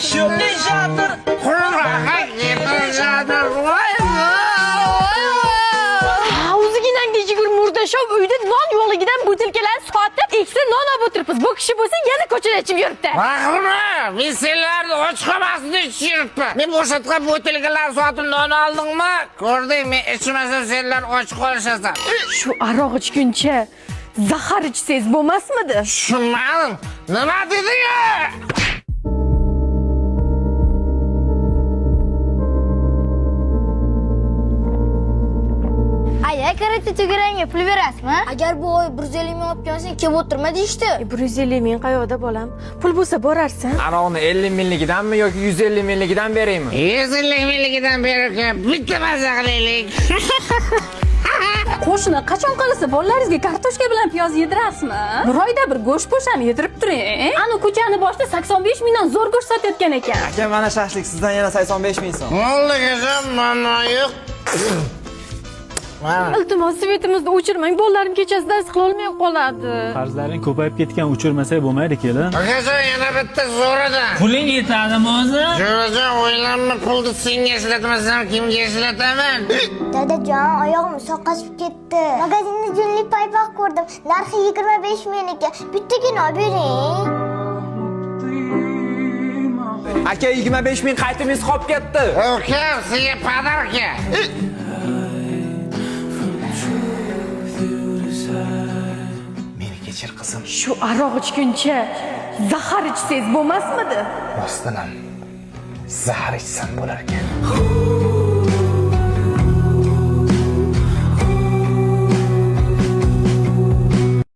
Жатыр. Qurbaqa ketib жатыр. Voy, Ha, o'ziginangda jigur murdashov uyda non yo'qligidan butilkalarni sotib, ikkita non olib o'tiribmiz. Bu kishi bo'lsa yana ko'chada ichib yuribdi. Baqirma, men senlarni och qolmasini ichib yuribman. Men bo'shatgan butilkalar sotib non oldingmi? Ko'rding, men ichmasam senlar och qolishasan. Shu aroq ichguncha zahar ichsangiz bo'lmasmidi? Tushunmadim. Nima deding? Aya, karate to'garangga pul berasizmi? Agar bu oy 150 ming olib kelsang, kelib o'tirma deyishdi. 150 ming qayoqda bolam? Pul bo'lsa borarsan. Aroqni 50 mingligidanmi yoki 150 mingligidan beraymi? 150 mingligidan berib, bitta maza qilaylik. Qo'shni, qachon qilsa bolalaringizga kartoshka bilan piyoz yedirasizmi? Bir oyda bir go'sht po'sham yedirib turing. Ani ko'chani boshida 85 mingdan zo'r go'sht sotayotgan ekan. Aka, mana shashlik, sizdan yana 85 ming so'm. Bo'ldi, qizim, muammo yo'q. Mana. Iltimos, svetimizni o'chirmang. Bolalarim kechasi dars qilolmay qoladi. Qarzlaring ko'payib ketgan, o'chirmasak bo'lmaydi, kelin. Akajon, yana bitta so'radan. Puling yetadimi o'zi? Jo'rajon, o'ylanma, pulni senga ishlatmasam kimga ishlataman? Dadajon, oyog'im sovqashib ketdi. Magazinda junli paypoq ko'rdim. Narxi 25 ming ekan. Bittagina olib bering. Aka, 25 ming qaytimingiz qolib ketdi. Ukam, senga podarka. Meni kechir, qizim. Shu aroq ichguncha zahar ichsangiz bo'lmasmidi? Rostdan ham zahar ichsam bo'lar ekan.